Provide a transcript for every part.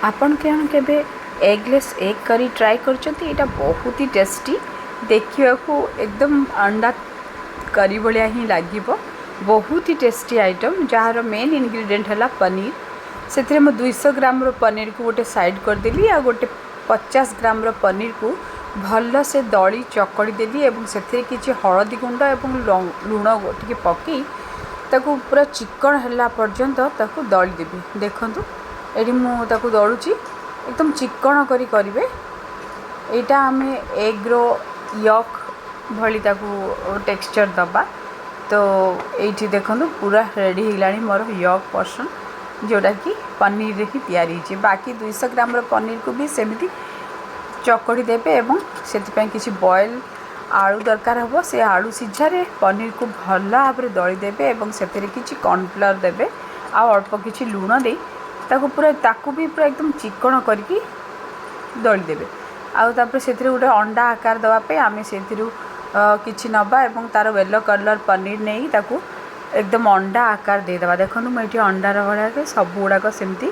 ଆପଣ କ'ଣ କେବେ ଏଗ୍ଲେସ୍ ଏଗ୍ କରି ଟ୍ରାଏ କରିଛନ୍ତି? ଏଇଟା ବହୁତ ହି ଟେଷ୍ଟି। ଦେଖିବାକୁ ଏକଦମ ଅଣ୍ଡା କରି ଭଳିଆ ହିଁ ଲାଗିବ। ବହୁତ ହି ଟେଷ୍ଟି ଆଇଟମ୍, ଯାହାର ମେନ୍ ଇନଗ୍ରିଡ଼ିଏଣ୍ଟ ହେଲା ପନିର। ସେଥିରେ ମୁଁ 200 ଗ୍ରାମର ପନିରକୁ ଗୋଟେ ସାଇଡ଼୍ କରିଦେଲି ଆଉ ଗୋଟେ 50 ଗ୍ରାମର ପନିରକୁ ଭଲସେ ଦଳି ଚକଡ଼ି ଦେଲି ଏବଂ ସେଥିରେ କିଛି ହଳଦୀ ଗୁଣ୍ଡ ଏବଂ ଲୁଣ ଟିକେ ପକାଇ ତାକୁ ପୁରା ଚିକଣ ହେଲା ପର୍ଯ୍ୟନ୍ତ ତାକୁ ଦଳିଦେବି। ଦେଖନ୍ତୁ, ଏଠି ମୁଁ ତାକୁ ଦଳୁଛି। ଏକଦମ ଚିକଣ କରି କରିବେ। ଏଇଟା ଆମେ ଏଗ୍ର ୟକ୍ ଭଳି ତାକୁ ଟେକ୍ସଚର୍ ଦେବା। ତ ଏଇଠି ଦେଖନ୍ତୁ, ପୁରା ରେଡ଼ି ହେଇଗଲାଣି ମୋର ୟକ୍ ପର୍ସନ୍, ଯେଉଁଟାକି ପନିରରେ ହିଁ ତିଆରି ହେଇଛି। ବାକି 200 ଗ୍ରାମର ପନିରକୁ ବି ସେମିତି ଚକଡ଼ି ଦେବେ ଏବଂ ସେଥିପାଇଁ କିଛି ବଏଲ୍ ଆଳୁ ଦରକାର ହେବ। ସେ ଆଳୁ ସିଝାରେ ପନିରକୁ ଭଲ ଭାବରେ ଦଳିଦେବେ ଏବଂ ସେଥିରେ କିଛି କର୍ଣ୍ଣଫ୍ଲାୱାର ଦେବେ ଆଉ ଅଳ୍ପ କିଛି ଲୁଣ ଦେଇ ତାକୁ ବି ପୁରା ଏକଦମ ଚିକଣ କରିକି ଦଳିଦେବେ। ଆଉ ତାପରେ ସେଥିରେ ଗୋଟେ ଅଣ୍ଡା ଆକାର ଦେବା ପାଇଁ ଆମେ ସେଥିରୁ କିଛି ନେବା ଏବଂ ତା'ର ୟେଲୋ କଲର୍ ପନିର ନେଇ ତାକୁ ଏକଦମ ଅଣ୍ଡା ଆକାର ଦେଇଦେବା। ଦେଖନ୍ତୁ, ମୁଁ ଏଇଠି ଅଣ୍ଡାର ଭଳିଆ ସବୁ ଗୁଡ଼ାକ ସେମିତି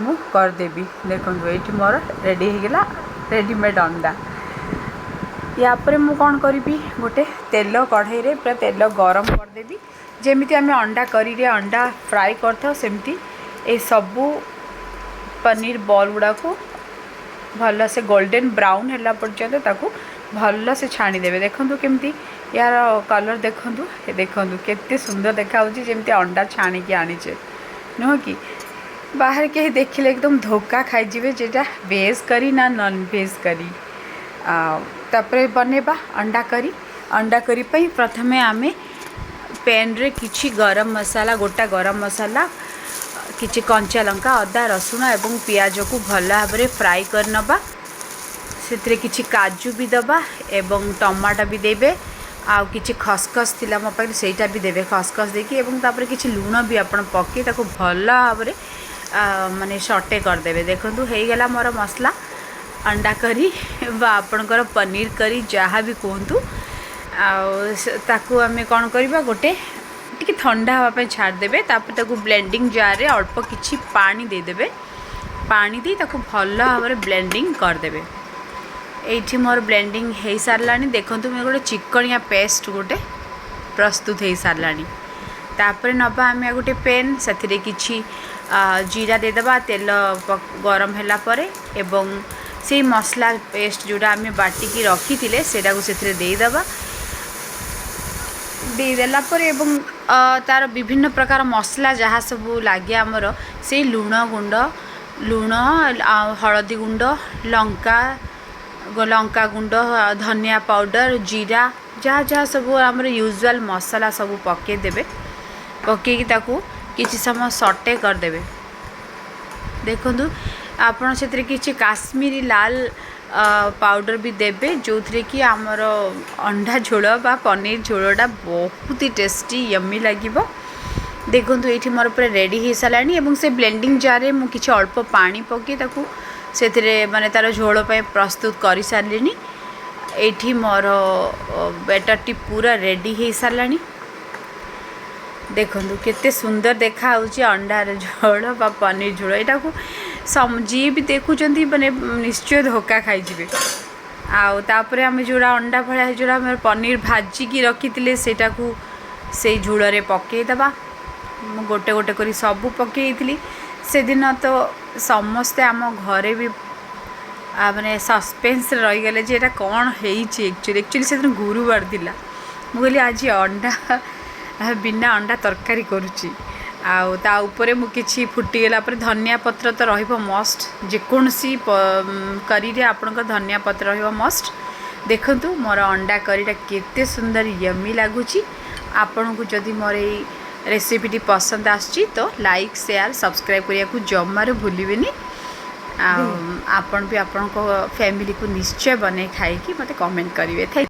ମୁଁ କରିଦେବି। ଦେଖନ୍ତୁ, ଏଇଠି ମୋର ରେଡ଼ି ହେଇଗଲା ରେଡ଼ିମେଡ଼୍ ଅଣ୍ଡା। ୟା ପରେ ମୁଁ କ'ଣ କରିବି? ଗୋଟେ ତେଲ କଢ଼େଇରେ ପୁରା ତେଲ ଗରମ କରିଦେବି। ଯେମିତି ଆମେ ଅଣ୍ଡା କରିରେ ଅଣ୍ଡା ଫ୍ରାଏ କରିଥାଉ, ସେମିତି ଏସବୁ ପନିର ବଲ୍ ଗୁଡ଼ାକୁ ଭଲସେ ଗୋଲ୍ଡେନ୍ ବ୍ରାଉନ୍ ହେଲା ପର୍ଯ୍ୟନ୍ତ ତାକୁ ଭଲସେ ଛାଣିଦେବେ। ଦେଖନ୍ତୁ କେମିତି ୟାର କଲର୍। ଦେଖନ୍ତୁ, ଦେଖନ୍ତୁ, କେତେ ସୁନ୍ଦର ଦେଖାହେଉଛି, ଯେମିତି ଅଣ୍ଡା ଛାଣିକି ଆଣିଛେ, ନୁହଁ କି? ବାହାରେ କେହି ଦେଖିଲେ ଏକଦମ ଧୋକା ଖାଇଯିବେ ଯେଟା ଭେଜ୍ କରି ନା ନନ୍ ଭେଜ୍ କରି। ଆଉ ତାପରେ ବନେଇବା ଅଣ୍ଡା କରି। ଅଣ୍ଡା କରି ପାଇଁ ପ୍ରଥମେ ଆମେ ପ୍ୟାନ୍ରେ କିଛି ଗରମ ମସଲା, ଗୋଟା ଗରମ ମସଲା, କିଛି କଞ୍ଚା ଲଙ୍କା, ଅଦା, ରସୁଣ ଏବଂ ପିଆଜକୁ ଭଲ ଭାବରେ ଫ୍ରାଏ କରିନେବା। ସେଥିରେ କିଛି କାଜୁ ବି ଦେବା ଏବଂ ଟମାଟୋ ବି ଦେବେ। ଆଉ କିଛି ଖସଖସ ଥିଲା ମୋ ପାଖରେ, ସେଇଟା ବି ଦେବେ। ଖସଖସ ଦେଇକି ଏବଂ ତାପରେ କିଛି ଲୁଣ ବି ଆପଣ ପକାଇ ତାକୁ ଭଲ ଭାବରେ ମାନେ ସଟେ କରିଦେବେ। ଦେଖନ୍ତୁ, ହେଇଗଲା ମୋର ମସଲା। ଅଣ୍ଡା କରି ବା ଆପଣଙ୍କର ପନିର କରି, ଯାହା ବି କୁହନ୍ତୁ। ଆଉ ତାକୁ ଆମେ କ'ଣ କରିବା? ଗୋଟେ ଟିକେ ଥଣ୍ଡା ହେବା ପାଇଁ ଛାଡ଼ିଦେବେ। ତାପରେ ତାକୁ ବ୍ଲେଣ୍ଡିଂ ଜାର୍ରେ ଅଳ୍ପ କିଛି ପାଣି ଦେଇଦେବେ। ପାଣି ଦେଇ ତାକୁ ଭଲ ଭାବରେ ବ୍ଲେଣ୍ଡିଂ କରିଦେବେ। ଏଇଠି ମୋର ବ୍ଲେଣ୍ଡିଂ ହେଇସାରିଲାଣି। ଦେଖନ୍ତୁ, ମୁଁ ଗୋଟେ ଚିକଣିଆ ପେଷ୍ଟ ଗୋଟେ ପ୍ରସ୍ତୁତ ହେଇସାରିଲାଣି। ତାପରେ ନେବା ଆମେ ଗୋଟେ ପେନ୍। ସେଥିରେ କିଛି ଜିରା ଦେଇଦେବା ତେଲ ଗରମ ହେଲା ପରେ ଏବଂ ସେଇ ମସଲା ପେଷ୍ଟ ଯେଉଁଟା ଆମେ ବାଟିକି ରଖିଥିଲେ, ସେଇଟାକୁ ସେଥିରେ ଦେଇଦେବା। ଦେଇଦେଲା ପରେ ଏବଂ ତା'ର ବିଭିନ୍ନ ପ୍ରକାର ମସଲା ଯାହା ସବୁ ଲାଗେ ଆମର, ସେଇ ଲୁଣ ଗୁଣ୍ଡ, ଲୁଣ ଆଉ ହଳଦୀ ଗୁଣ୍ଡ, ଲଙ୍କା ଗୁଣ୍ଡ, ଧନିଆ ପାଉଡ଼ର, ଜିରା, ଯାହା ଯାହା ସବୁ ଆମର ୟୁଜୁଆଲ୍ ମସଲା ସବୁ ପକାଇଦେବେ। ପକାଇକି ତାକୁ କିଛି ସମୟ ସଟେ କରିଦେବେ। ଦେଖନ୍ତୁ, ଆପଣ ସେଥିରେ କିଛି କାଶ୍ମୀରୀ ଲାଲ ପାଉଡ଼ର ବି ଦେବେ, ଯେଉଁଥିରେ କି ଆମର ଅଣ୍ଡା ଝୋଳ ବା ପନିର ଝୋଳଟା ବହୁତ ହି ଟେଷ୍ଟି, ୟମି ଲାଗିବ। ଦେଖନ୍ତୁ, ଏଇଠି ମୋର ପୁରା ରେଡ଼ି ହେଇସାରିଲାଣି ଏବଂ ସେ ବ୍ଲେଣ୍ଡିଂ ଜାର୍ରେ ମୁଁ କିଛି ଅଳ୍ପ ପାଣି ପକାଇ ତାକୁ ସେଥିରେ ମାନେ ତା'ର ଝୋଳ ପାଇଁ ପ୍ରସ୍ତୁତ କରିସାରିଲିଣି। ଏଇଠି ମୋର ବେଟର୍ଟି ପୁରା ରେଡ଼ି ହେଇସାରିଲାଣି। ଦେଖନ୍ତୁ, କେତେ ସୁନ୍ଦର ଦେଖାହେଉଛି ଅଣ୍ଡାର ଝୋଳ ବା ପନିର ଝୋଳ। ଏଇଟାକୁ ଯିଏ ବି ଦେଖୁଛନ୍ତି, ମାନେ ନିଶ୍ଚୟ ଧୋକା ଖାଇଯିବେ। ଆଉ ତାପରେ ଆମେ ଯେଉଁଟା ଅଣ୍ଡା ଭଳିଆ, ଯେଉଁଟା ଆମେ ପନିର ଭାଜିକି ରଖିଥିଲେ, ସେଇଟାକୁ ସେଇ ଝୋଳରେ ପକାଇଦେବା। ମୁଁ ଗୋଟେ ଗୋଟେ କରି ସବୁ ପକାଇଥିଲି। ସେଦିନ ତ ସମସ୍ତେ ଆମ ଘରେ ବି ମାନେ ସସ୍ପେନ୍ସରେ ରହିଗଲେ ଯେ ଏଇଟା କ'ଣ ହେଇଛି ଆକ୍ଚୁଆଲି। ଆକ୍ଚୁଆଲି ସେଦିନ ଗୁରୁବାର ଥିଲା। ମୁଁ କହିଲି, ଆଜି ଅଣ୍ଡା ବିନା ଅଣ୍ଡା ତରକାରୀ କରୁଛି। ଆଉ ତା ଉପରେ ମୁଁ କିଛି ଫୁଟିଗଲା ପରେ ଧନିଆ ପତ୍ର ତ ରହିବ ମଷ୍ଟ। ଯେକୌଣସି କରିରେ ଆପଣଙ୍କ ଧନିଆ ପତ୍ର ରହିବ ମଷ୍ଟ। ଦେଖନ୍ତୁ, ମୋର ଅଣ୍ଡା କରିଟା କେତେ ସୁନ୍ଦର, ୟମି ଲାଗୁଛି। ଆପଣଙ୍କୁ ଯଦି ମୋର ଏଇ ରେସିପିଟି ପସନ୍ଦ ଆସୁଛି, ତ ଲାଇକ୍, ସେୟାର, ସବସ୍କ୍ରାଇବ୍ କରିବାକୁ ଜମାରୁ ଭୁଲିବେନି। ଆଉ ଆପଣ ବି ଆପଣଙ୍କ ଫ୍ୟାମିଲିକୁ ନିଶ୍ଚୟ ବନେଇ ଖାଇକି ମୋତେ କମେଣ୍ଟ କରିବେ। Thank